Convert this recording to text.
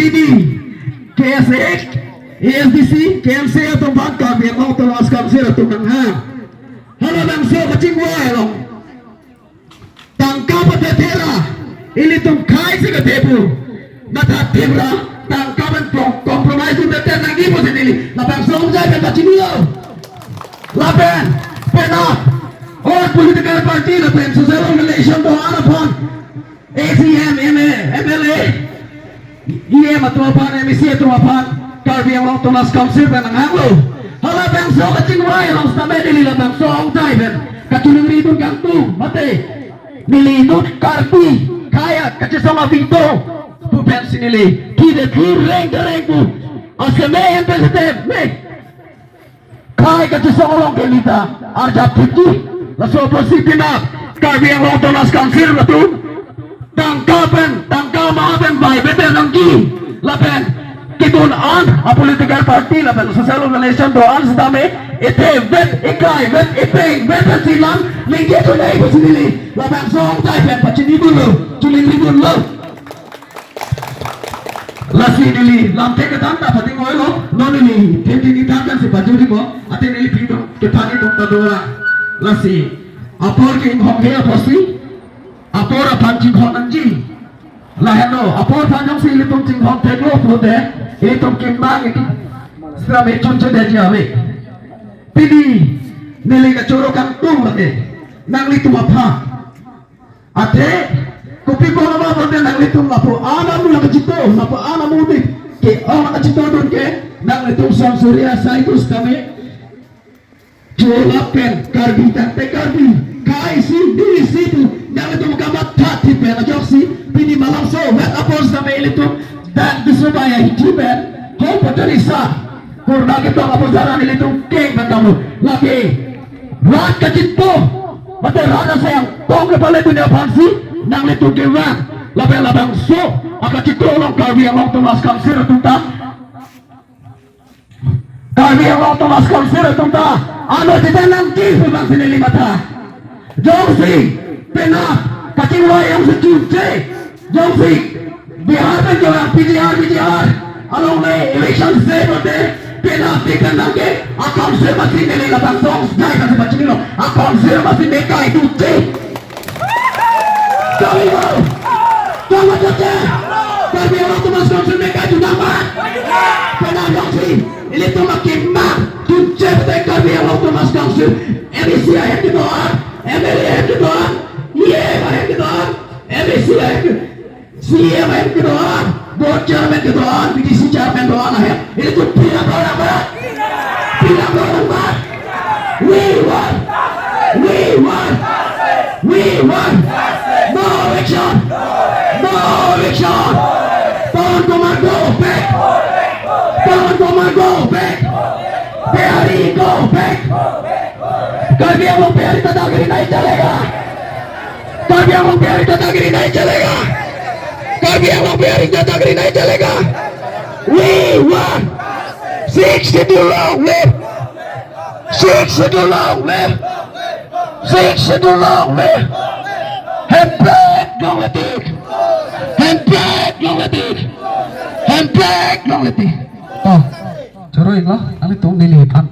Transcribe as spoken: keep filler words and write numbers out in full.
K S A, A S D C, K M C A atum aphan Karbi Anglong Autonomous Council atum nanghang. Halabangso kachingvai along tangka pathethera, ilitum khei si kethep pu. Matha thepra, tangka pen pro-, compromise un tete nangji pusi neli labangso ongzai pen pachinilo. Lapen, penap, all political party lapen social organization do-an aphan, A C M, M A, M L A, E M atum aphan, M A C atum aphan, Karbi Anglong Autonomous Council pen nanghanglo. Halabangso kachingvai along sitame neli labangso ongzai pen kachiningri dun kangtung, mate neli inut Karbi khei kachesong aveto pu pensi neli thide thur reng dereng pu aseme ente sitame khei kachesong along ke neli ta arjap thekji. Laso apotsi penap Karbi Anglong Autonomous Council atum tangka pen, tangka ma pen bai bete nangji. Lapen kedun an a political party lapen social organization do-an sitame ethe vet, ekai vet, epeng vet pensi lam ningje chunai pusi neli labangso ongzai pen pachini dunlo, chiningri dunlo. Lasi neli lamthe kedam ta pati ngoilo, non neli themthe nithan kan si pajuri mo, ate neli pidong kethani dong ta dora. Lasi apor ke inghong he apotsi, apor aphan chinghon nangji. Lahenlo, apor aphan jongsi ilitum chinghon theklo pulote, ilitum kimbang iti sitame chunchedetji ave. Pini neli kachoro kangtung lake nanglitum aphan. Athe, kopi ko ma pulote nanglitum lapu-an amu nangkachito, lapu-an amu di ke-ong nangkachito dun ke, nanglitum song Surya Saikus kami. Cholapen Karbi tangte Karbi, khei si, neli si pu, nanglitum kamatha thip pen ajoksi, pini malomso vet apor sitame ilitum dan disobaya hiji pen, ho patarisa, kurna ketong apo jaran ilitum keng pen kamu, lake rat kachito, mate rat asai angtong kepale dunde aphansi nanglitum kevang, lapen labangso akachito along Karbi Anglong Autonomous Council atum ta, Karbi Anglong Autonomous Council atum ta ano chita nangji pu abangsi neli matha. Jongsi penap kachingvai jongsi chunche, jongsi Bihar pen kevang P G R, V G R along le election se pulote penap tikan nangke a-council masi neli labangso ongzai kan si pachinilo, a-council masi me kai tuche. Kami mau. Kami mau. Karbi Anglong Autonomous Council me kai tu nama. Penap jongsi ilitum akimang tuche te Karbi Anglong Autonomous Council, M A C ahem kedo-an, M L A ahem kedo-an, E M ahem kedo-an, M A C ahem kedo-an, C E M ahem kedo-an, board chairman kedo-an, B D C chairman do-an ahem. Ilitum pinap lo nangma. Pinap lo nangma. We want. We want. We want. No election. No election. Pawan Kumar go back. Pawan Kumar go back. Bihari go back. Karbi Anglong Bihari dadagiri nahi chalega. Karbi Anglong Bihari dadagiri nahi chalega. Karbi Anglong Bihari dadagiri nahi chalega. We want. Sixth Schedule long live. Sixth Schedule long live. Sixth Schedule long live. Hemprek long live. Hemprek long live. Hemprek long live. To, choro-iklo, nanglitum neliphan